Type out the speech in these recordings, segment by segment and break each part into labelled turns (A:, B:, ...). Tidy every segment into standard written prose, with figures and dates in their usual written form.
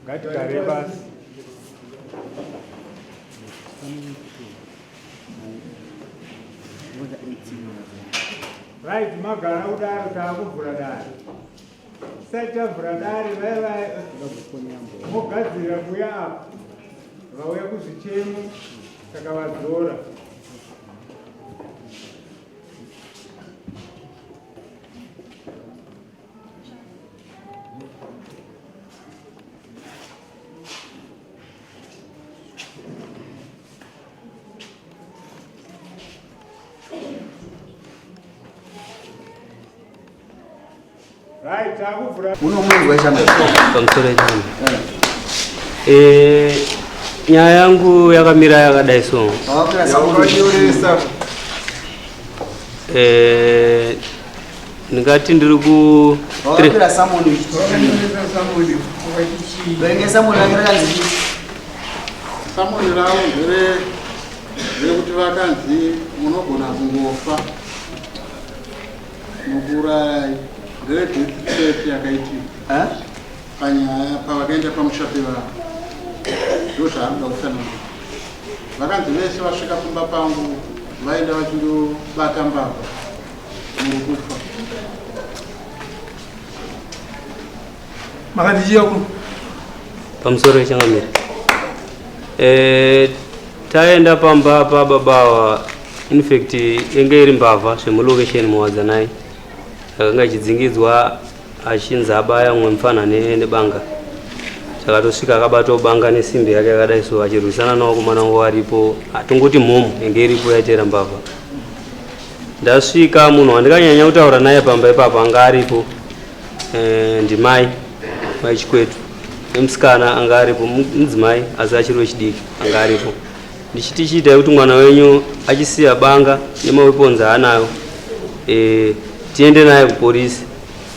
A: Ngatigare pasi. Right, magara kudaro taakuvhura dare. Tisati tavhura dare vaya vaya mogadzirira kuuya apa vauya kuzvichemo saka vadzora.
B: Pamusoro chani. Eh, nyaya yangu yakamira yakadai so. Eh, ndingati ndiri ku
C: Samoni ravo ndere rekuti vakanzi munogona kungofa nokuurayai ndere death threat yakaitika panyaya pavakaenda pamusha pevanhu ndozvaanoda kutsanangura vakanzi vese vasvika pamba pangu vaenda vachindobata mbavha muri kufa
D: Makati chii
B: Pamusoro changamire. Eh, taenda pamba pababa ava in fact yenge iri mbavha zvemulokesheni muwadzanai akanga achidzingidzwa achinzi abaya mumwe mufana nebanga takatosvika akabatawo banga nesimbi yake yakadai so achirwisana nawakomana wangu aripo atongoti mhomo yenge iripo yaiteera mbavha ndasvika munhu wandikanyanya kutaura naye pamba ipapo anga aripo Eh, ndimai mai chikwetu nemusikana anga aripo mudzimai asi achiri wechidiki anga aripo ndichiti chiitai kuti mwana wenyu achisiya banga nemaweponzi aanayo e, tiende naye kupolisi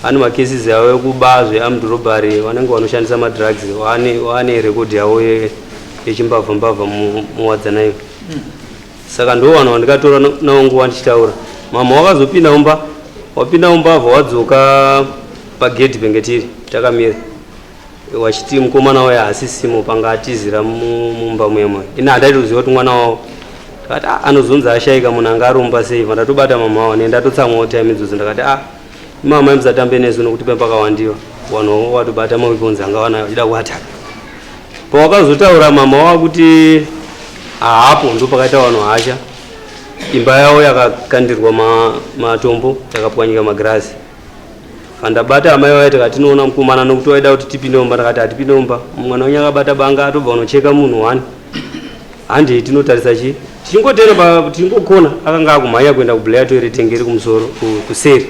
B: ane macases avo ekuba zvearmed robbery vanenge vanoshandisa madrugs waane record yavo yechimbavha mbavha muwadzana iyo Saka ndo vanhu vandikatora navo nguva ndichitaura. Mama wakazopinda mumba, wapinda mumba abva wadzoka pagedhi penge tiri takamira wachiti mukomana waye haasisimo panga atizira mumba muya muya. Ini handaitoziva kuti mwana wavo ndakati ah, anozonzi ashaika munhu anga aromba sei bva ndatobata mama wavo ne ndatotsamwawo time idzodzo ndakati ah mama musatambe nesu nokuti pakawandiwa vanhu watobata maweapons anga vanayo vachida kuataka Pawakazotaura mama wakuti haapo ndopakaita vanhu hasha. Imba yavo yakakandirwa matombo yakapwanyika magirazi. Pandabata amai vaye tikati tinoona mukomana nokuti waida kuti tipinde mumba ndakati hatipinde mumba. Mwana wenyu akabata banga atobva unocheka munhu one. Handei tinotarisa chii? Tichingotera tichingokona akanga akumhanya kuenda kublair toilet iri kumusoro kuseri.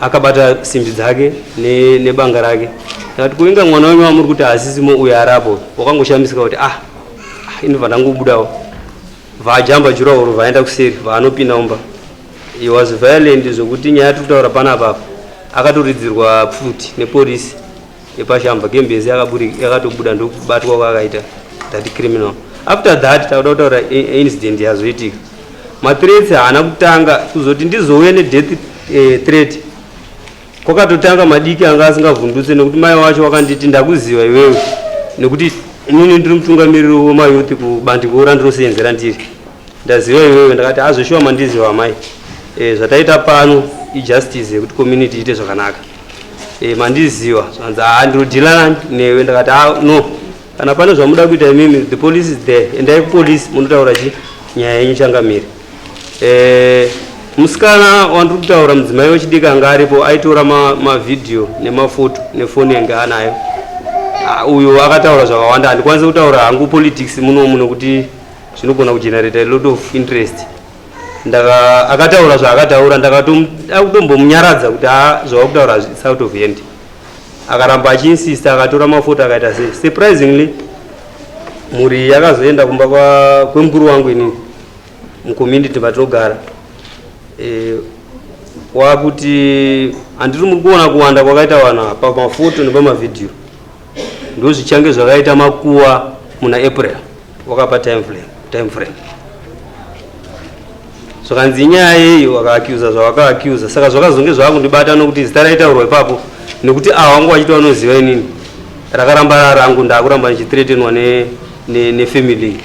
B: Akabata simbi dzake nebanga ne rake. Ndakati kuinga mwana wenyu wamuri kuti haasisimo uyo arapo. Wakangoshamisika kuti ah, ah inobva ndangobudawo. Vajamba jurahoro vaenda kuseri vaanopinda mumba. He was violent zvekuti nyaya tiri kutaura panapa apa akatoridzirwa pfuti nepolisi yepashamba gembezi yakatobuda ndokubatwa kwakaita that criminal. After that takuda kutaura incident yazoitika. Mathreats haana kutanga kuzoti ndizouya nedeath eh, threat kwakatotanga madiki anga asingavhundutse nekuti mai wacho wakanditi ndakuziva iwewe nekuti inini ndiri mutungamiriri wemayouth kubandiko randinosenzera ndiri ndaziva iwewe ndakati azveshuwa mandiziva amai e, zvataita pano ijustice yekuti community iite zvakanaka e, mandiziva zvanzi haa ndinodhilana newe ndakati ah, no Kana pane zvamuda kuita imimi, the police is there. Endai kupolice munotaura chi nyaya yenyu changamire. Eh, musikana wandiri kutaura mudzimai wechidiki anga aripo aitora mavideo ma nemafoto nefoni yange anayo. Ah, uyo akataura zvakawanda handikwanisi kutaura hangu politics munomu nekuti zvinogona kugenerate a lot of interest. Ndaka akataura zvaakataura ndakatoda kutombomunyaradza kuti haa zvawakutaura it's out of hand. Akaramba achiinsista akatora mafoto akaita sei. Surprisingly mhuri yakazoenda kumba kwemukuru wangu inini mucommunity matinogara e, wakuti handiri muri kuona kuwanda kwakaita vanhu apa pamafoto nepamavhidhiyo ndozvichange zvakaita makuva muna April wakapa time frame, time frame. Zvakanzi inyaya yeyi wakaacusa zvawakaacusa saka zvakazonge zvakundibata nokuti zita raitaurwa ipapo nekuti ava vangu vachiti vanoziva inini rakaramba rarangu ndakuramba ndichithreatenwa nefamily ne, ne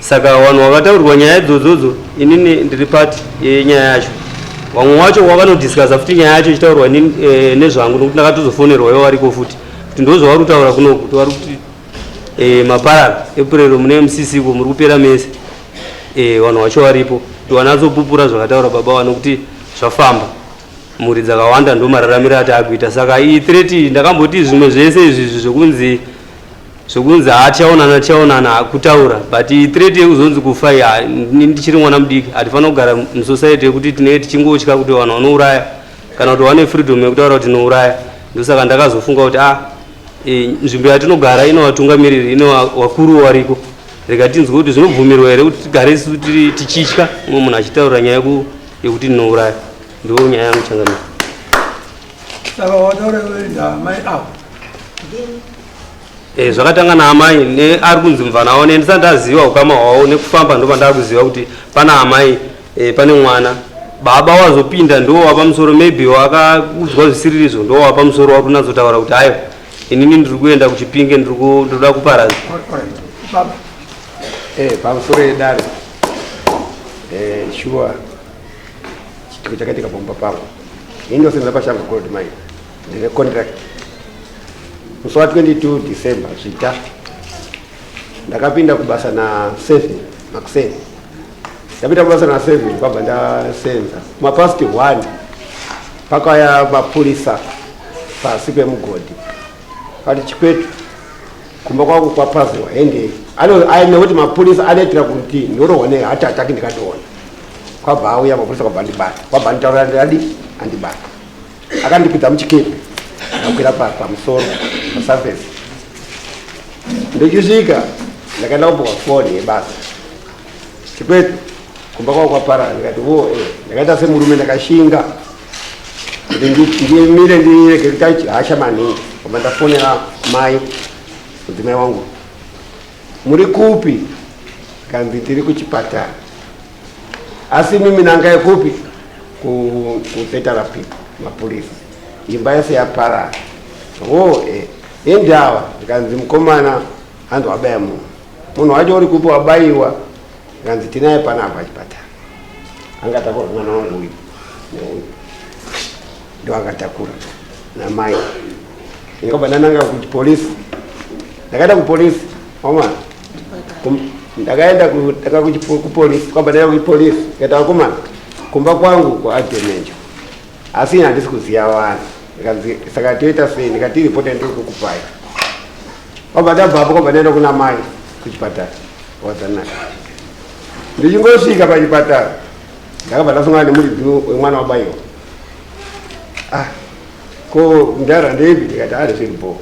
B: saka vanhu vakataurirwa nyaya idzodzodzo inini ndiri part yenyaya yacho vamwe wacho wakanodiscussa futi nyaya yacho ichitaurwa eh, nezvangu nokuti ndakatozofonerwa ivo variko futi kuti ndozvavari kutaura kunoku kuti vari kuti e, maparara April mune MCC ko muri kupera mese e, vanhu vacho varipo kuti vanatsopupura zvakataura baba vano kuti zvafamba mhuri dzakawanda ndo mararamiro ati akuita saka iyi threat ndakamboti zvimwe zvese izvi zvekunzi zvekunzi haatichaonana tichaonana kutaura but iyi threat yekuzonzi kufa iyi ndichiri mwana mudiki hatifanira kugara musociety yekuti tinenge tichingotya kuti vanhu vanouraya kana kuti vane freedom yekutaura kuti tinouraya ndosaka ndakazofunga kuti ah e, nzvimbo yatinogara ino vatungamiriri ino vakuru variko rega tinzwe kuti zvinobvumirwa here kuti tigare isu tichitya umwe munhu achitaura nyaya yekuti ndinouraya ndo nyaya yangu changamira
D: saka wataura iwe ndamai avo
B: e, zvakatanga naamai neari kunzi mvana wavo nendisati ndaziva ukama hwavo nekufamba ndobva ndakuziva kuti pana amai e, pane mwana baba wazopinda ndo wapamusoro maybe wakaudzwa zvisiririzvo ndo wapamusoro wakunatsotaura kuti ayo inini ndiri kuenda kuchipinge ndiri kuda kuparadza
D: baba
E: eh, pamusoro yedare eh, shuwa chitiko chakaitika pamba pangu ini ndosenza pashango gold mine ndine contract musi wa 22 December zvita ndakapinda kubasa na 7 makuseni ndapinda kubasa na 7 kwabva ndasenza mapast 1 pakauya mapurisa pasi pemugodhi kati chikwetu kumba kwako kwapaziwa hendei nekuti mapurisa anoitira kuti ndorohwa neheart attack ndikatoona kwabva auya mapurisa kwabva andibata kwabva anditaurira ndadi andibata akandikwidza muchikepe ndakwira pamusoro pasurface ndichisvika ndakaenda kupuwa foni yebasa chikwetu kumba kwavo kwaparara ndikati wo eh, ndakaita semurume ndakashinga kuti ndimire ndirege kuita hasha maningi koma ndafonera mai mudzimai wangu muri kupi kanzi tiri kuchipatara asi mimi nanga yekupi kuZRP mapurisa imba yese yaparara wo eh, indawa ndikanzi mukomana hanzi wabaya munhu munhu wacho uri kupi wabayiwa ndikanzi tinaye panapa chipatara angatakura mwana wangu uyu neuyu ndo akatakura namai ndikabva ndananga kupolisi ndakaenda kupolisi mama ndakaenda kupolisi kwabva ndaenda kupolisi ndikaita vakomana kumba kwangu kwaadhemenjo asi ini handisi kuziva vanhu ndikanzi saka toita sei ndikati ripota ndiri kukupai kwabva ndabvapo kwabva ndaenda kuna mai kuchipatara wadzanaka ndichingosvika pachipatara ndakabva ndasongana nemuridzi wemwana wabayiwa ah ko ndara ndeipi ndikati ari zviripo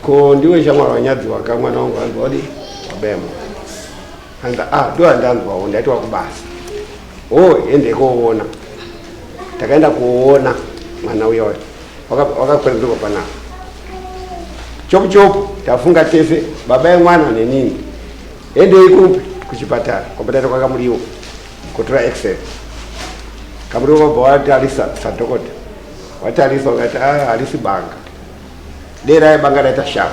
E: ko ndiwe shamwari wanyadziwa ka mwana wangu hanzi wadi wabaya munhu hanzi ah ndo handanzwawo ndaiti wakubasa o ende koona takaenda kuona mwana uyoyo wakakweredzerwa panapa chopu chopu tafunga tese baba yemwana nenini endei kupi kuchipatara kwapatata kwakamuriwo kutora x-ray kamuriwo vabva watarisa sadhokota watarisa ukati ah harisi banga dera yebanga raita sharp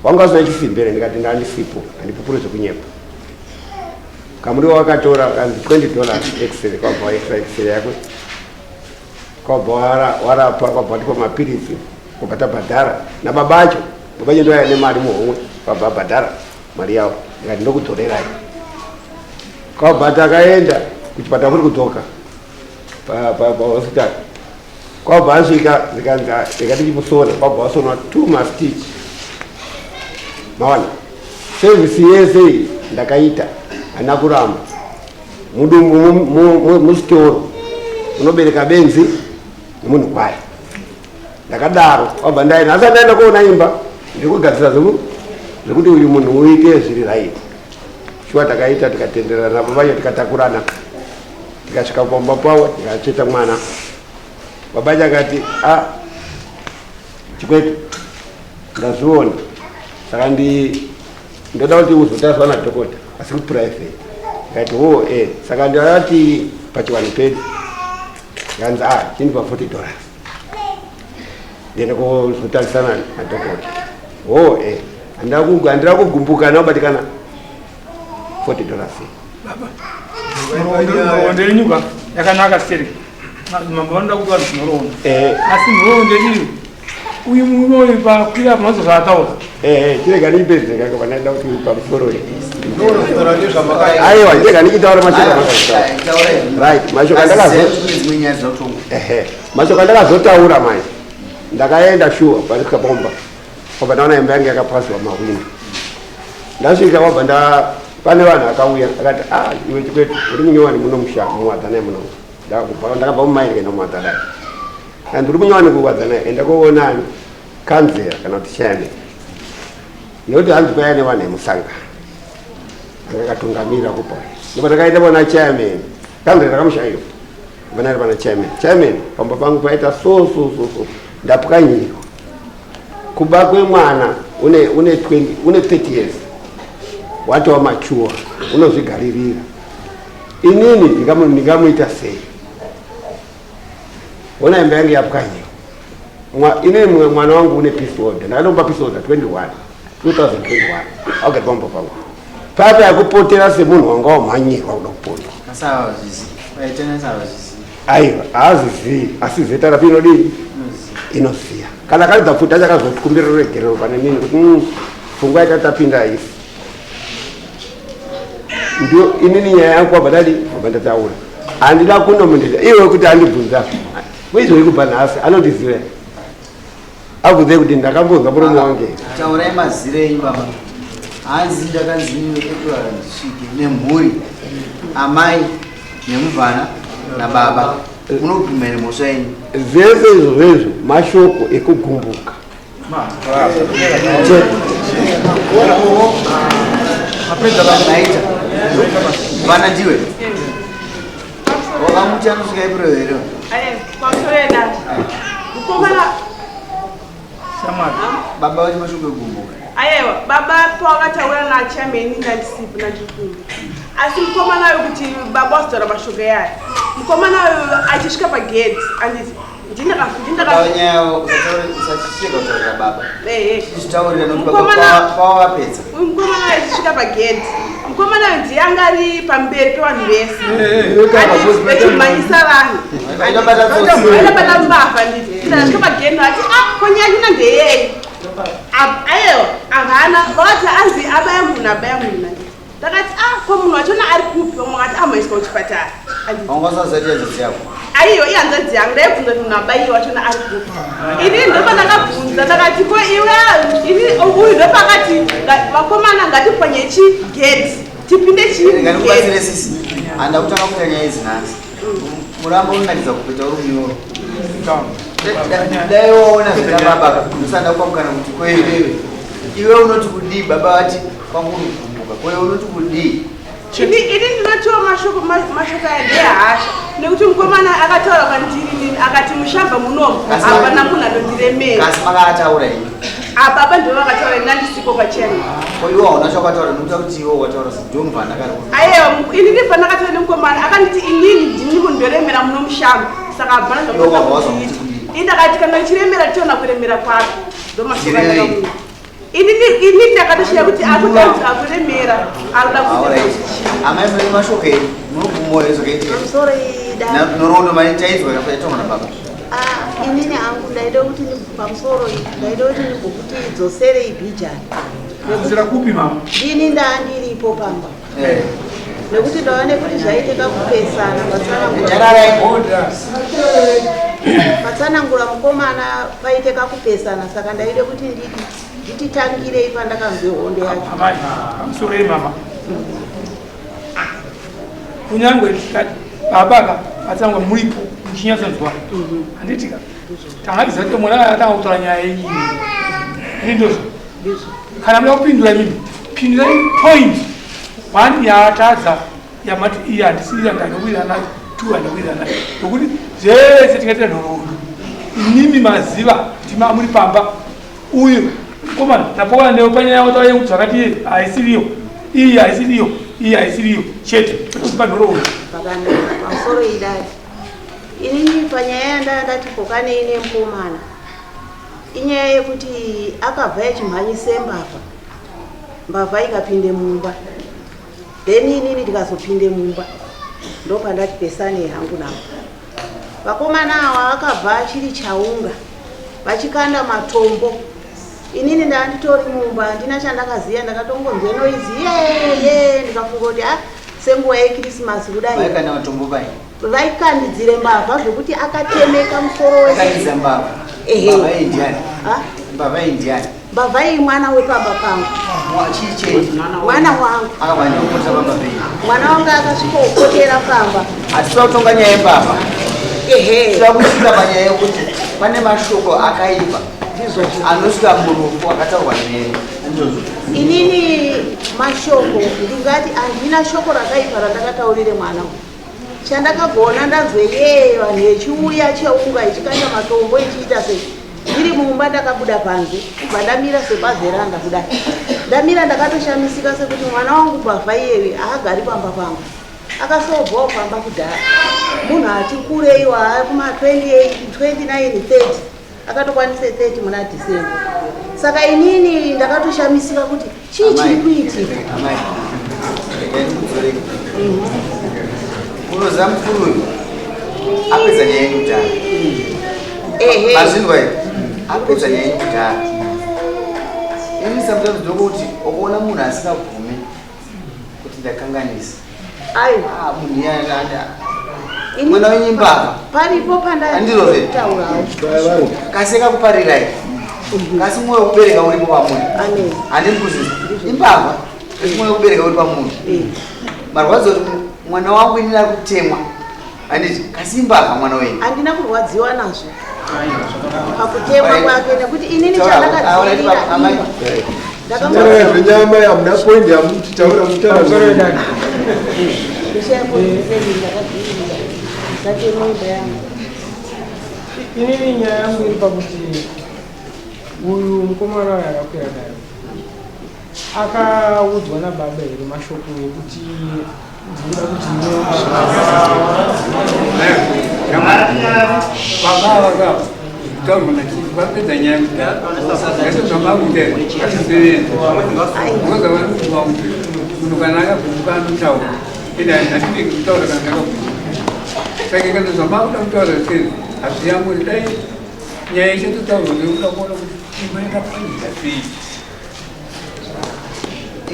E: wanga usina chisimbere ndikati ndandisipo handipupuri zvekunyepa kamuriwo wakatora kanzi 20 dollars x-ray kwabva waisa x-ray yako kwabva warapa kwabva watipa mapiritsi kwabva tabhadhara nababa acho baba acho ndoaya nemari muhomwe kwabva abhadhara mari yavo ndikati ndokudzorerai kwabva takaenda kuchipatara kuri kudzoka pahospital kwabva asvika ndikanzi ndikati chimusona kwabva wasonwa two mastitch maona service yese iyi ndakaita handina kuramba. Mudumbu musitoro unobereka benzi nemunhu kwaye. Ndakadaro wabva ndaenda, asi ndaenda koona imba ndikugadzira zvekuti uyu munhu uite zviri right. Shuwa takaita tikatenderana baba tikatakurana tikasvika pamba pavo tikacheta mwana. Baba akati a Chikwetu ndazviona saka ndoda kuti uzotariswa nadhokota asi kuprivate. Ndikati ho e saka ndakati pachivanhu pedu ndikanzi a chindipa $40 ndiende kozotarisana nadhokota. Ho e handira kugumbuka nabatikana $40.
D: Nhoroondo yenyu ka yakanaka seri mambo vanoda kuti vanhu nhoroondo, asi nhoroondo iyi uyu murume uyu pakwira pamazo zvaataura.
E: Chirega ndipedze kaka panaida kuti pamusoro iyi. Aiwa, chirega ndichitaura mashoko right mashoko mashoko andakazotaura manje. Ndakaenda shuwa pandisvika pomba wabva ndaona imba yange yakapwasiwa mahwindo. Ndasvika wabva nda pane vanhu akauya akati a iwe Chikwetu uri munyowani muno musha muWadzanai muno. Ndakabva mumaini kuenda muWadzanai and uri munyowani kuWadzanai, enda koonani kanzera kana kuti chairman nekuti hanzi kwaiya nevanhu emusangano anga akatungamira kupa. Ndipo ndakaenda pana chairman kanzera ndakamushaiwa panari pana chairman. Chairman, pamba pangu paita so so so so, ndapwanyirwa kuba kwemwana une une 20 une 30 years watova mature unozvigaririra. Inini ndingamuita sei? Ona imba yange yapwanyiwa. Inini mwana wangu une peace order, ndakatomupa peace order 21 2021 augari pamba pangu papa yakupotera semunhu wanga wamhanyirwa kuda kupondwa. Aiwa, haazvizii asi zeta rapi inodii inoziya kana akaridza pfuti achakazokumbira ruregerero pane nini kuti pfungwa yaita tapinda isi ndio inini nyaya yangu kwabva ndadi kwabva ndataura handida kunomundita iwe kuti andibvunza kuizvoi kubva nhasi anondiziva abvunze kuti ndakambonzwa murume wange.
F: Taurai mazira enyu baba. Hanzi ndakanzi April ndisvike nemhuri, amai nemubvana nababa. Munobvuma here mhosva yenyu?
E: Zvese izvozvo mashoko ekugumbuka chete.
F: Maita vana ndiwe wakamuti anosvika April here?
G: Pamusoro yedata mukomana.
F: Baba vacho mashoko egumbuka.
G: Aiwa baba, pawakataura nachairman ndandisipo, nandikuru, asi mukomana uyu kuti baba wazotaura mashoko yaya mukomana uyu achisvika pagedhi anditi
F: Baba nyaya usacheka kutaurira baba. Tichitaurira nokuti baba pawavapedza.
G: Uyu mukomana uyu achisvika pagedhi, mukomana uyu ndiye anga ari pamberi pevanhu vese vechimhanyisa vanhu
F: Aitobata tsotsi.
G: aitobata mbavha. Nditi asvika pagedhi ati a konyanyina ndeyei? Aiwa, havana vakati anzi abaya munhu, abaya munhu. Ndakati a ko munhu wachona ari kupi? Vamwe vakati amhaiswa kuchipatara. Anditi
F: Wangasazati hanzvadzi yako.
G: Aiwa, ihanzvadzi yangu. Ndaibvunza kuti munhu abayiwa wachona ari kupi. Ini ndopandakabvunza ndakati ko iwe ini uyu ndopakati vakomana ngatipwanye chigedhi tipinde
F: Ngandikubatsire
G: chigedhi.
F: Sisi. Handa kutanga kuita nyaya idzi nhasi. Murambo unonakidza kupeta uri munyoro. Dai waona zvita baba usanda kwamukana kuti koiwewe. Iwe unoti kudii? Baba vati kwangu kugumbuka. Koiwe unoti kudii?
G: Ini ndinotiwo mashoko aya ndeyehasha nekuti mukomana akataura kwandiri nini akati mushamba munomu hapana munhu anondiremera.
F: Kasi makataura ini.
G: Ababa ndivo vakataura, ini ndandisipo pachena.
F: Ko iwe hauna chawakataura nekuti kuti iwe wataura ndomubvana kari.
G: Aiwa, ini ndibva ndakataura nemukomana akanditi inini ndini munhu ndoremera muno mushamba saka hapana.
F: Iwe wabva wazwa kuti kudii?
G: Ini ndakati kana uchiremera tiona kuremera kwako ndomashoko
F: Chirevei?
G: andakamuita. Ini ndakatoshiya kuti akuti akuremera arikuda
F: Alright.
G: kuita.
F: Amai mune mashoko enyu munobvumawo here zvakaitika?
H: Pamusoro ida.
F: Nhoroondo mari tainzwa yataurwa nababa.
H: Ah, inini hangu ndaida kuti pamusoro iyi ndaida kuti ndimbokuti dzoserei bhijani.
D: Kudzira kupi mama?
H: Ndini ndaandiripo pamba nekuti ndaone kuti zvaiteka kupesana patsanangura.
F: Nyararai.
H: Patsanangura mukomana paiteka kupesana saka ndaida kuti nditi ndititangirei pandakanzwe hondo yacho.
D: Amai, pamusoro iyi mama. Kunyange tikati baba ka vatsangwa muripo muchinyatsonzwa. Handiti ka? Tanga tiziva kuti mwana akatanga kutaura nyaya iyi. Ndizvo. Kana muda kupindura imimi, pindurai point one yaatadza yamati iyi handisi iya ndanowirirana nayo, two handinowirirana nayo. Nokuti zvese tingaita nhoroondo. Imimi maziva ndima muri pamba. Uyu mukomana tapokana newe panyaya yako yekuti zvakati haisiriyo. Iyi haisiriyo, iyi haisiriyo chete. Totoziva nhoroondo.
H: Pakanaka pamusoro idai. Inini panyaya yandanga ndati pokanei nemukomana. Inyaya yekuti akabva echimhanyise mbavha. Mbavha ikapinde mumba. Then inini ndikazopinde mumba. Ndopandati pesane hangu navo. Vakomana ava vakabva achiri chaunga vachikanda matombo. Inini ndanditori mumba handina chandakaziva ndakatongonzwa noizi ye ye ndikafunga kuti ah senguva yekirisimasi kudai.
F: Vaikanda matombo pai?
H: Vaikandidzire mbavha zvekuti akatemeka musoro wese.
F: Vaikandidza mbavha.
H: Ehe.
F: Mbavha iyi ndiani?
H: Ah?
F: Mbavha iyi ndiani?
H: Mbavha iyi mwana wepamba pangu.
F: Chii chei?
H: Mwana wangu.
F: Akabva ndokupotera pamba penyu.
H: Mwana wangu akasvika kupotera pamba.
F: Hatisi kutonga nyaya yembavha.
H: Ehe.
F: Tinoda kusvika panyaya yekuti pane mashoko akaipa anosvika murufu akataurwa newe. Ndizvozvo.
H: Inini mashoko ndingati handina shoko rakaipa randakataurire mwana uyu. Chandakagona ndanzwe yee vanhu yechiuya cheunga ichikanda matombo ichiita sei. Ndiri mumba ndakabuda panze kubva ndamira sepavheranda kudai. Ndamira ndakatoshamisika sekuti mwana wangu mbavha iyeyu haagari pamba pangu. Akasobvawo pamba kudhara. Munhu ati kurei waakuma 28, 29, 30. Akatokwanisa 30 muna December. Saka inini ndakatoshamisika kuti chii chiri kuitika.
F: Amai, regai ndikudzoreke. Unoziva mukuru uyu apedza nyaya yenyu kudhara.
H: Ehe.
F: Mazvinzwa here? Apedza nyaya yenyu kudhara. Ini sometimes ndokuti ukaona munhu asingabvumi kuti ndakanganisa.
H: Aiwa.
F: Ah, munhu iye mwana wenyu imbavha.
H: Paripo
F: Handizvo here?
H: pandataurawo.
F: Kasi kakuparirai. Kasi mwoyo wekubereka uripo pamuri.
H: Amen.
F: Handiri kuzvizwa. Imbavha. Kasi mwoyo wekubereka uri pamuri. Marwadzo kuti mwana wangu inini ari kutemwa. Handiti kasi imbavha mwana wenyu.
H: Handina kurwadziwa nazvo pakutemwa kwake nekuti inini chandakadzivirira
I: zvenyama hamuna point yamutaura mutaura.
J: Inini nyaya yangu iri pakuti uyu mukomana uyu akakwira dare akaudzwa nababa here mashoko ekuti ndinoda kuti
A: Baba vaka kutaurwa nachief vapedza nyaya kudhara. Asi zvamakuita hazvisevenzi. Because vanofunga kuti munhu kana akabvunzuka anotaura. Ende handidi kutaura kana ndakabvunzuka. Saka kana zvamakuda kutaura sei hazviyamuri dai nyaya ichatotaurwa nekuda kuona kuti imba yakapangika sei.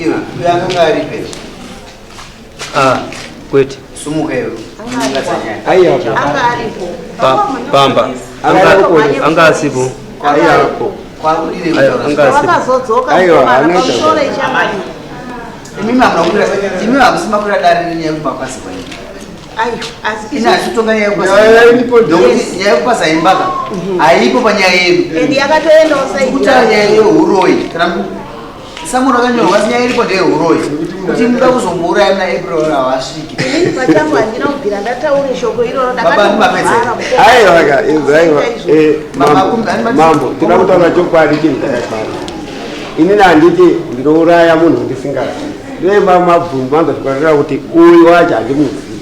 F: Iwe, uyo akanga aripe.
B: Ah, kwete.
F: Sumuka iwe.
E: Aiwa.
H: Anga aripo.
B: Pamba. Anga asipo.
E: Aiwa.
B: Aiwa, anga asipo.
H: Vakazodzoka
E: Aiwa,
H: mukomana
E: anoita.
H: pamusoro ichamani.
F: Imimi hamuna kukwira, imimi hamusi makwira dare nenyaya yekuti makwasikwa imi.
H: Aiwa, asi
F: Ini hatitonga nyaya yekupaza
E: Nyaya
F: imba.
E: iripo
F: Nokuti nyaya yekupaza imba ka haipo panyaya yedu.
H: Endi yakatoendawo saidi.
F: Kutaura nyaya yehuroyi kana samunhu akanyorwa asi nyaya iripo ndeyehuroyi. Kuti muda kuzomuuraya muna April havasviki.
H: Inini pachangu handina kubvira ndataure shoko iroro
F: Baba, ndimapedza.
H: ndakatomuhara
E: Aiwa ka aiwa.
F: Mama,
E: Mambo, mambo, tinoda kutaura chokwadi chinhu chakakwana. Inini handiti ndinouraya munhu ndisingazivi. Ndinoimba mabvumbi manzosvikorera kuti uyu wacho handimuzivi.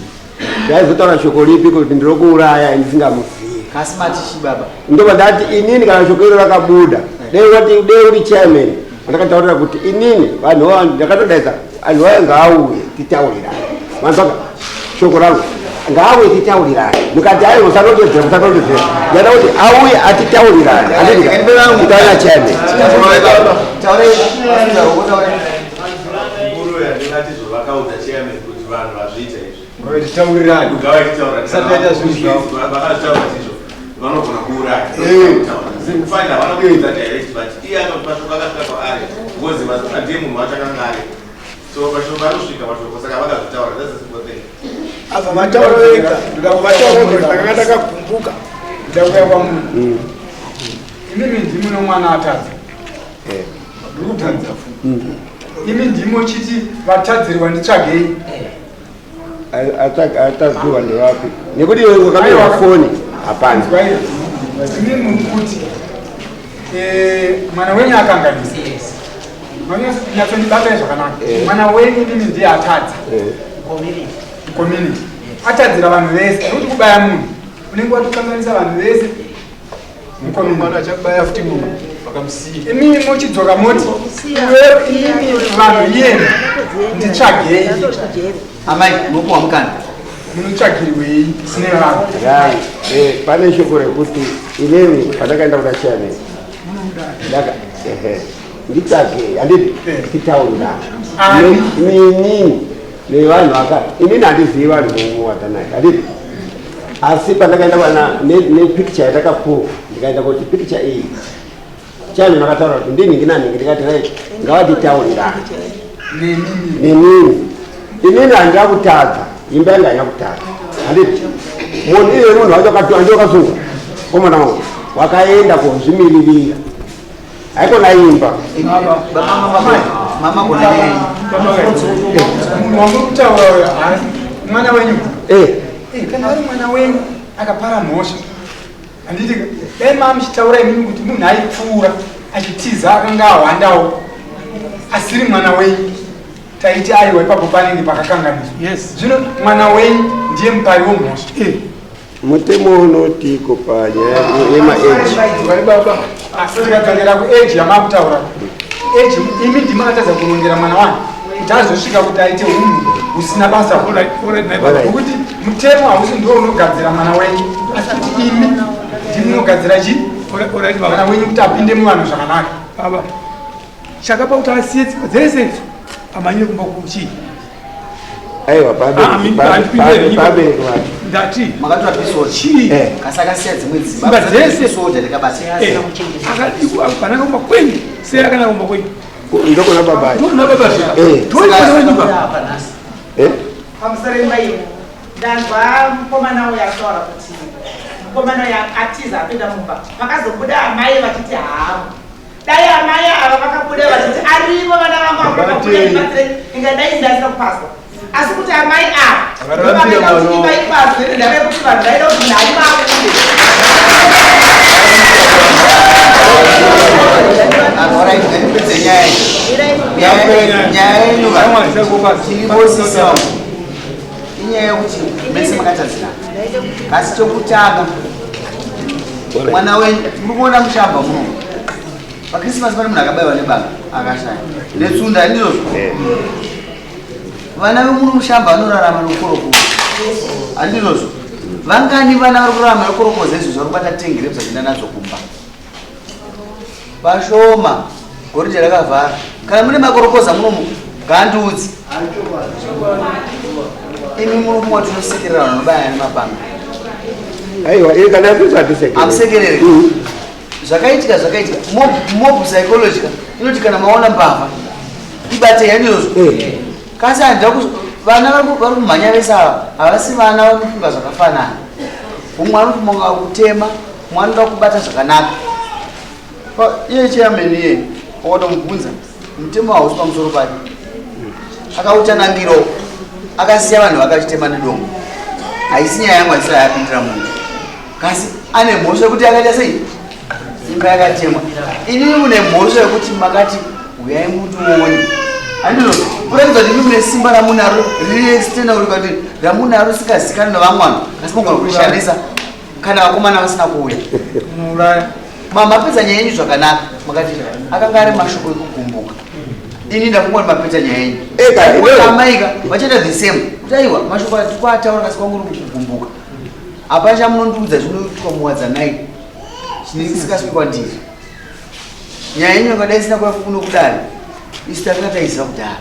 E: Ndaizotaura shoko ripi kuti ndinokuuraya ndisingamuzivi.
F: Kasi mati chi baba.
E: Ndobva ndati inini kana shoko iro rakabuda dei wati dei uri chairman ndakataurira kuti inini vanhu va ndakatodaidza vanhu vaya ngaauye titaurirane. Manzwaka shoko rangu ngaauye titaurirane. Mukati aiwa musanondedzera musanondedzera. Ndada kuti auye atitaurirane. Handiti kutaura chairman.
F: Taurai, taurai.
K: Mukuru uyu handingati zvavakaudza chairman kuti vanhu vazviita izvi.
I: Taurirani.
K: Ngavaitaura.
I: Tisati taita zvinhu zvavo.
K: Vakazvitaura izvo vanogona kuuraya. Fine, havana kuudza direct but iye akati mashoko akasvika kwaari because ndiye munhu wacho akanga ari. So mashoko anosvika mashoko saka vakazvitaura. That's the simple thing.
D: Abva vataura vega, vataura vega ndakanga ndakagumbuka.
A: Ndauya kwamuri. Imimi ndimi nomwana atadza. Ndiri kutadza futi. Imi ndimi uchiti vatadzirwa nditsvagei.
E: Atadzirwa ndevapi? Nekuti wakabirwa foni hapana.
A: Imi muri kuti mwana wenyu akanganisa. Nyatsondibatai zvakanaka. Mwana wenyu imimi ndiye atadza. Community. Atadzira vanhu vese. Nekuti kubaya munhu unenge watokanganisa vanhu vese.
I: Mwana achakubaya futi munhu vakamusiya.
A: Imimi mochidzoka moti imimi vanhu iyeni nditsvagei.
F: Amai munopuwa mukana.
A: Munotsvagirwei sine vanhu.
E: Right. Pane shoko rekuti inini pandakaenda kuna chairman ndaka ehe nditsvagei handiti titaurirana inini nevanhu vaka inini handizivi vanhu vomuwatanai handiti asi pandakaenda pana nepicture yatakapuwa ndikaenda kuti picture iyi chairman vakataura kuti ndinhingi nanhingi ndikati right ngavatitaurirana nenini inini handina kutadza imba yangu haina kutadza handiti munhu iye munhu wacho andokasungwa komana wangu wakaenda kozvimiririra haikona imba.
F: Mama kona nyaya.
A: Munhu wamuri kutaura uyo haasi mwana wenyu. Kana ari mwana wenyu akapara mhosva handiti dai maa muchitaura imimi kuti munhu aipfuura achitiza akanga ahwandawo asiri mwana wenyu taiti aiwa ipapo panenge pakakanganiswa. Zvino mwana wenyu ndiye mupari wemhosva.
E: Mutemo unotiko panyaya yemaage?
A: Asi tikadzokera kuage yamakutaura age imi ndimi akatadza kurongera mwana wani kuti azosvika kuti aite unhu husina basa nokuti mutemo hausi ndiwo unogadzira mwana wenyu asi kuti imi ndimi munogadzira chi mwana wenyu kuti apinde muvanhu zvakanaka.
D: Baba, chakapa kuti asiye dzimba dzese idzo amhanyire kumba kuchii?
E: Aiwa, pabereki vacho.
D: Ndati
F: makatora pisoda
D: chii?
F: Kasi akasiya dzimwe
D: dzimba
F: dzimba
D: dzese.
F: Soda ndakabata.
D: Akanaka kumba kwenyu sei akanaka kumba kwenyu?
E: Ndokuna baba.
D: Ndokuna baba zve. Toiona wenyumba.
L: Pamusoro imba iyo ndanzwa mukomana uyo ataura kuti mukomana uyo atiza apinda mumba pakazobuda amai vachiti haavo dai amai ava vakabuda vachiti arivo vana vangu ava ingadai ndasina kupaswa asi kuti amai ava ndovakaita kuti imba ipaswe nendava yekuti vanhu vaida kuti nhai vabude.
F: Alright, ngandipedze nyaya iyi. Nyaya yenyu tiribosisa inyaya yekuti mese makatadzirana asi chokutanga mwana wenyu muri kuona mushamba muno pakrisimasi pane munhu akabayiwa nebanga akashaya netsunda ndizvozvo vana vemuno mushamba vanorarama nokukorokoza handizvozvo vangani vana vari kurarama nokukorokoza izvozvo vari kubata tengirebs vachienda nadzo kumba vashoma goridhe rakavhara kana mune makorokoza munomu gandiudzi imi munofunga kuti tinosekerera vanhu vanobaya nemapanga?
E: Aiwa, iye kana asusu hatisekereri.
F: Hamusekereri. Zvakaitika zvakaitika. Mob psychology inoti kana maona mbavha ibatei handizvozvo kasi handida vana vari kumhanya vese ava havasi vana vanofunga zvakafanana umwe anofunga kutema umwe anoda kubata zvakanaka. Iye chairman iye wakatomubvunza mutemo hausi pamusoro pake akautanangirawo akasiya vanhu vakachitema nedombo haisi nyaya yangu haisi yapindira munhu kasi ane mhosva yekuti akaita sei imba yakatemwa inini mune mhosva yekuti makati uyai mutione handizvo kuratidza kuti imi mune simba ramunaro riri external kuti ramunaro risingazikanwi nevamwe vanhu asi mogona kurishandisa kana vakomana vasina kuuya. Mapedza nyaya yenyu zvakanaka makati akanga ari mashoko ekugumbuka ini ndafunga kuti mapedza nyaya yenyu amaika vachaita the same kuti aiwa mashoko atikwataura kasi kwanguri kugumbuka hapana chamunondiudza zvinoitwa muwadzanai chinenge chisingasviki kwandiri nyaya yenyu yakadai isina kuya kuno kudare isu takanga taiziva kudhara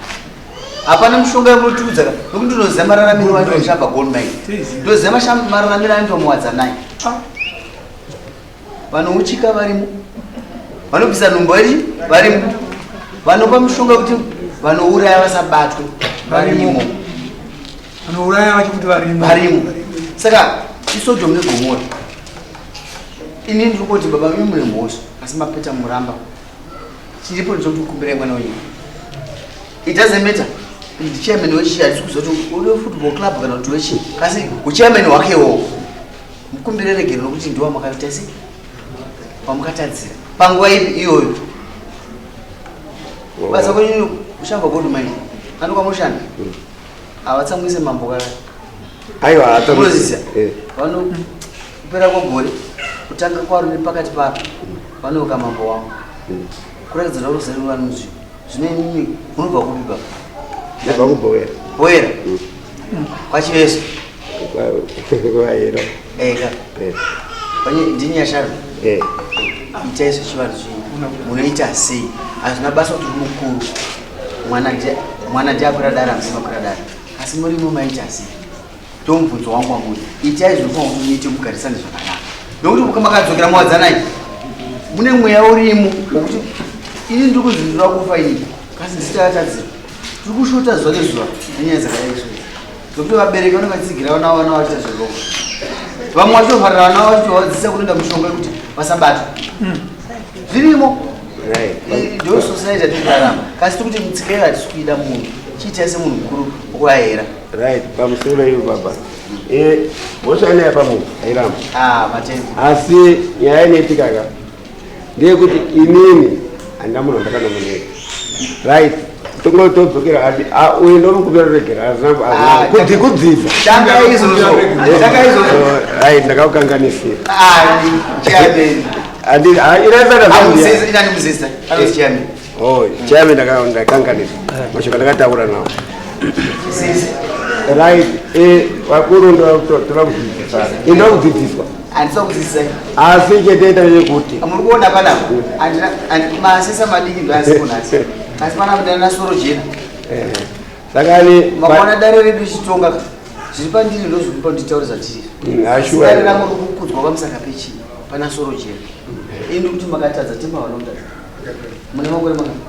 F: hapana mushonga yamunotiudza ka nokuti ndinoziva mararamiro anoitwa mushamba gold mine ndinoziva mararamiro anoitwa muwadzanai vanouchika varimo vanobvisa nhumbu iri varimo vanopa mushonga kuti vanouraya vasabatwe varimo.
D: Vanouraya vacho kuti varimo.
F: Varimo. Saka iSodom neGomora. Ini ndiri kuti baba venyu mune mhosva asi mapeta muramba. Chiripo ndechekuti kumbirai mwana wenyu. It doesn't matter. Ndi chairman wechi hatisi kuziva kuti uri football club kana kuti wechi kasi uchairman hwake iwowo. Mukumbire regero nokuti ndiwo wamakaita sei? Wamukatadzira. Panguva ipi iyoyo? Basa kwenyu kushamba gold mine. Ano kwamushanda? Havatsamwise mambo kana.
E: Aiwa havatsamwise.
F: Eh. Vano kupera kwegore kutanga kwaro nepakati paro vanoka mambo wavo. Kuratidza kuti ruzere rwanozvi. Zvino imimi munobva kupi baba?
E: Ndabva kuBhowera.
F: Bhowera? KwaChiveso.
E: Kwaero.
F: Eka.
E: Eh.
F: Panye ndini yasharo.
E: Eh.
F: Itai zvechivanhu zvenyu. Munoita sei? Hazvina basa kuti uri mukuru. Mwana ndiye mwana ndiye akwira dare hamusi makwira dare. Asi murimo maita sei? Ndomubvunzo wangu wamuri. Itai zvinofanira kuti muite mugarisane zvakanaka. Nokuti makadzokera muwadzanai mune mweya urimo wokuti ini ndiri kunzi ndinoda kufa ini kasi ndisitayatadzira. Tiri kushota zuva nezuva nenyaya dzakadai so. Nokuti vabereki vanenge vachitsigira vana vavo vana vachiita zvirongwa. Vamwe vachitofarira vana vavo vachitovadzidzisa kunoenda mishonga yekuti vasabatwa. Zvirimo. Ndo society yatiri kurarama. Kasi tiri kuti mutsika iyo hatisi kuida munhu. Chiitai semunhu mukuru wokuvahera.
E: Right, pamusoro iyo baba. Eh, mhosva ine yapamunhu hairamba.
F: Ah, matendo.
E: Asi nyaya inoitika ka ndeyekuti inini handina munhu wandakanomuneka. Right, tongotodzokera ati ah, uyu ndomukumbira ruregero
F: Ah,
E: hazina kudzidza.
F: Tanga izvozvo. Tanga izvozvo.
E: Right, ndakakukanganisira.
F: Ah, chairman.
E: Andi ah, iraisana
F: Amuzeza, inani muzeza. Anonzi chairman.
E: Oh, chairman ndakanganisa. Mashoko ndakataura nawo.
F: Sisi.
E: Right, eh vakuru ndotoda kudzidzisana. Inoda kudzidziswa.
F: Handisa kudzidzisai.
E: Asi chete yekuti
F: Muri kuona panapa? Handina masesa madiki ndoasipo nhasi. Asi panapa ndana soro jena.
E: eh, saka ni
F: Makaona dare redu ichitonga ka. Zviri pandiri ndozvikupa kuti nditaure zvatiri.
E: Ashuwa.
F: Dare rangu rikukudzwa pamusaka pechii pana soro jena. Ini ndikuti makatadza tema vanotadza. Mune makore mangani?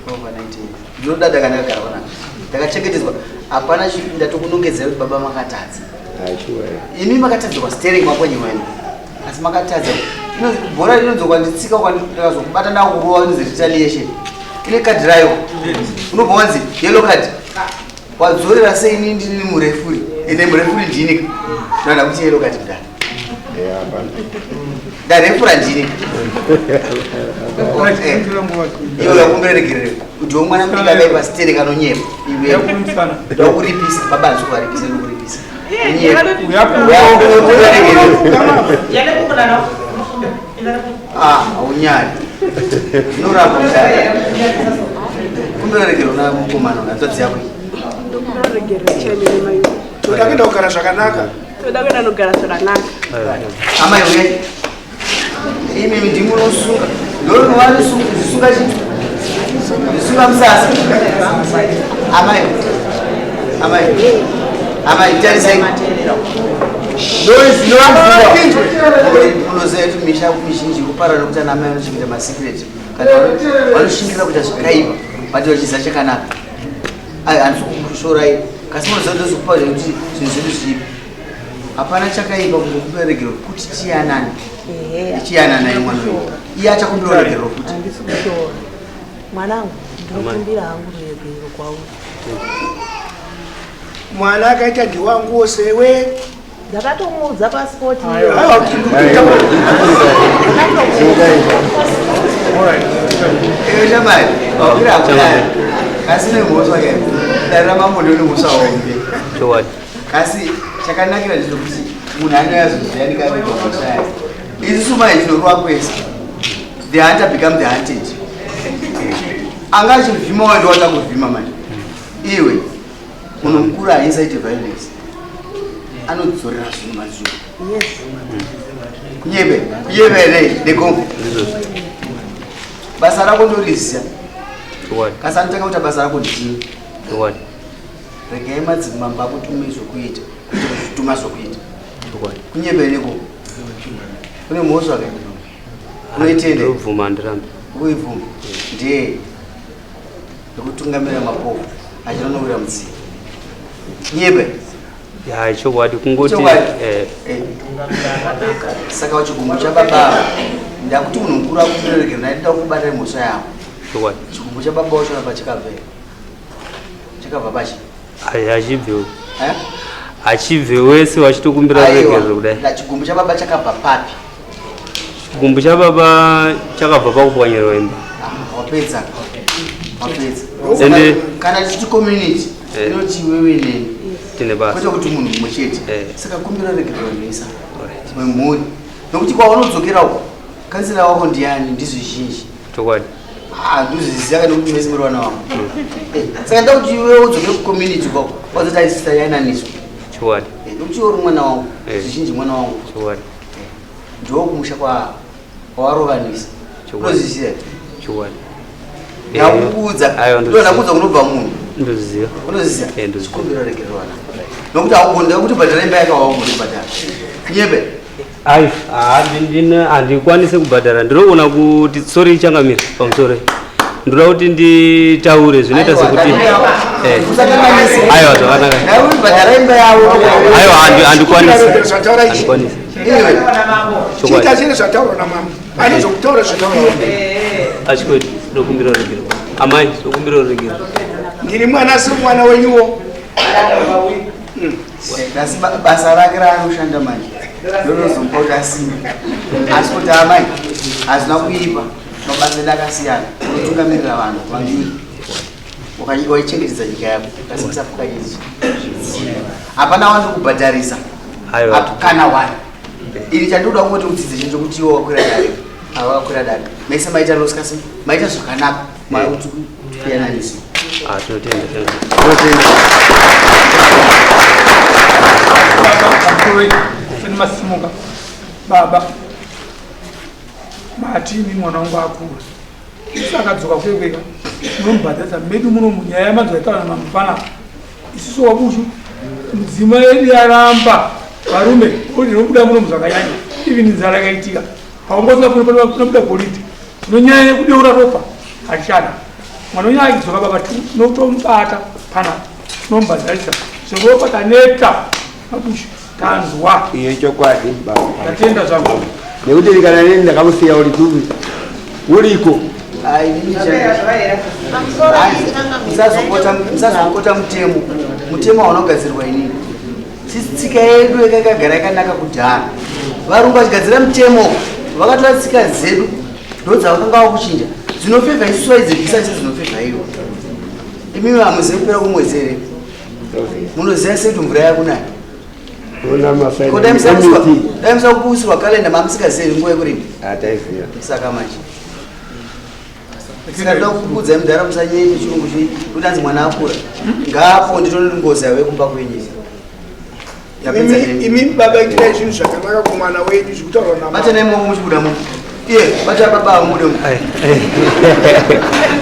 F: Over 90. Ndinodada kana ndakagara panapa. Ndakachengetedzwa. Hapana ndatokunongedzera kuti baba makatadza.
E: Ashuwa.
F: Imi makatadzirwa steering makwenyu wenyu. Asi makatadza. Bhora rinodzoka nditsika ndikazokubata ndakurova inonzi retaliation. Ine kadhi rayo. Unobva wanzi yellow card. Wadzorera sei ini ndini murefuri. Ine murefuri ndini. Ndada kuti yellow card kudai.
E: Yeah, hapana.
F: Ndarefura ndini. Iwe wakumbira regerero. Kuti womwana mudiki akaipa steering anonyepa. Iwe. Ndakuripisa baba handisi kuvaripisa ndokuripisa. Ah, haunyari. Zvinorapa kudai. Kumbira regero na mukomana hanzvadzi yako iyi.
G: Ndokumbira ruregerero chairman mai.
M: Toda kuenda kugara zvakanaka.
G: Toda kuenda nogara zvakanaka.
F: Amai uyai. Imi ndimi munosunga. Ndorinovasunga chii? Sunga musasa. Amai. Amai. Amai tarisai.
E: Noise, noise.
F: Munoziva kuti misha mizhinji kuparara nekuti ana amai vanochengeta masecret kana vanoshingirira kuita zvakaipa vati vachiziva chakanaka. Ai handisi kukushorai kasi munoziva ndozokupa zvekuti zvinhu zvedu zvipi. Hapana chakaipa kungokumbira regero kuti tiyanane. Tichiyanana mwana uyu. Iye achakumbira regero futi.
H: Handisi kushora. Mwanangu, ndinokumbira hangu ruregerero kwauri.
M: Mwana akaita ndiwanguwo sewe.
H: Ndakatomuudza pasipoti
M: Aiwa,
F: Iwe shamwari, wabvira hakudai. Kasi nemhosva ke. Dare ramambo ndine mhosva hombe.
B: Chokwadi.
F: Kasi chakanakira ndechekuti munhu anouya zviya ndikaregwa mhosva yake. Isusu manje tinorova kwese. The hunter become the hunted. Anga achivhima wacho wachakuvhima manje. Iwe munhu mukuru haincite violence. Anodzorera zvinhu mazvinhu. Kunyebe, kunyebe nei negongo. Basa rako ndoriziya.
B: Chokwadi.
F: Kasi anotanga kuita basa rako ndini.
B: Chokwadi.
F: Regai madzimambo akutume zvokuita, kwete kuzvituma zvokuita.
B: Chokwadi.
F: Kunyebe neko. Kune mhosva ke. Unoitende.
B: Ndobvuma handirambi.
F: Uibvuma. Ndiye. Nekutungamira mapofu achinonowira mudzimu. Nyebe.
B: Ya, chokwadi kungoti
F: Chokwadi.
B: eh
F: Saka chigumbu chababa ava, ndakuti munhu mukuru akurerekera naye ndida kubata mhosva yavo.
B: Chokwadi.
F: Chigumbu chababa wacho apa chakabva here? Chakabva pachi?
B: Ai, hachibve.
F: Eh?
B: Hachibve wese wachitokumbira
F: Aiwa,
B: ruregerero kudai.
F: Chigumbu chababa chakabva papi?
B: Chigumbu chababa chakabva pakupwanyirwa imba.
F: Ah, wapedza. Wapedza.
B: Ende-
F: Kana tichiti community
B: Eh.
F: inoti wewe neni.
B: Tine basa.
F: Kwete kuti munhu mumwe chete. Saka kumbira regerero nesa. Wemhuri. Nokuti kwaunodzokera uko, kansela wako ndiani ndizvo zhinji.
B: Chokwadi.
F: Ah, ndozviziva kana kuti mese muri vana vangu. Eh, Saka nda kuti iwe udzokere kucommunity kwako, wazoti aisista yainaniswa.
B: Chokwadi.
F: Eh, Nokuti iwe uri mwana wangu,
B: Eh.
F: zvizhinji mwana wangu.
B: Chokwadi.
F: Ndiwo kumusha kwa kwawarovanisa.
B: Chokwadi.
F: Unozviziva?
B: Chokwadi.
F: Ndakuudza.
B: Aiwa,
F: Ndo ndakuudza kunobva munhu.
B: Ndozviziva.
F: Unozviziva?
B: Eh, ndozviziva.
F: Chikumbiro regerero vana. Nokuti haugoni kuti bhadhara imba yako haugoni kubhadhara. Nyebe.
B: Ai, handikwanisi kubhadhara. Ndinoona kuti sorry changamira pamusoro. Ndoda kuti nditaure zvinoita
F: Aiwa,
B: sekuti Eh.
F: Usakanganise.
B: Aiwa, zvakanaka.
F: Ndakuti bhadhara imba yavo.
B: Aiwa, handikwanisi.
M: Zvataura ichi.
B: Handikwanisi.
M: Iwe.
B: Chokwadi.
M: Chiita chine zvataurwa namambo. Anozokutaura zvataurwa.
B: Achikweti, ndokumbira ruregerero. Amai, ndokumbira ruregerero.
M: Ndiri mwana si mwana wenyuwo.
F: Asi basa rake raanoshanda manje ndorozomupa kuti asimbe. Asi kuti amai hazvina kuipa mabasa edu akasiyana unotungamirira vanhu vanyuri waichengetedza nyika yako asi musafuka izvi hapana wani kubhadharisa
B: Aiwa.
F: Kana wani ini chandinoda kungoti udzidze chinhu chokuti iwe wakwira dare ava wakwira dare mese maita losikasi maita zvakanaka makuti kuyananisa.
B: Ah, tinotenda.
D: Seni masimuka baba mati imi mwana wangu akura isu akadzoka kwekweka unomubhadharisa medu muno munyaya yamanzwa itaura namambo panapa isusu wabushu mudzima yedu yaramba varume oti rinobuda muno muzvakanyanya even nzara yakaitika paungosina kunobuda goridhe nonyaya yekudeura ropa hatichada mwana unyaya akidzoka baba tinotomubata panapa tinomubhadharisa zveropa taneta mabushu tanzwa.
E: Iyo chokwadi baba.
D: Ndatenda zvangu.
E: Nekuti kana nini ndakamusiya uri kupi? Uriko.
F: Musazokota mutemo. Mutemo haunogadzirwa inini. Sisi tsika yedu yakagara yakanaka kudhara. Varungu vachigadzira mutemo vakatora tsika dzedu ndodzavakanga vakuchinja dzinofevha isusu vaidzibvisa se dzinofevha iwo. Imimi hamuzivi kupera kumwedzi here? Munoziva sei kuti mvura yakunaya?
E: Ona masaini.
F: Ko dai musakuisirwa kalenda mamusikazivi nguva yekurima.
E: Ataiziva.
F: Saka manje saka ndoda kukuudzai mudhara musanyeye chirungu chi kuti anzi mwana akura ngaapo nditonoti ngozi yave kumba kwenyu.
M: Imi baba itirai zvinhu zvakanaka kumwana wenyu zvikutaurwa namambo.
F: Batanai maoko muchibuda muno. Iye bata baba avo mubude muno.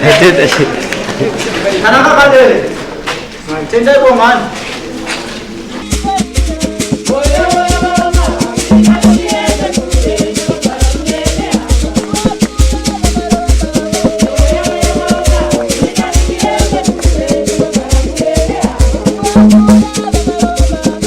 B: Tatenda.
L: Kana kakadere. Tendai bomani.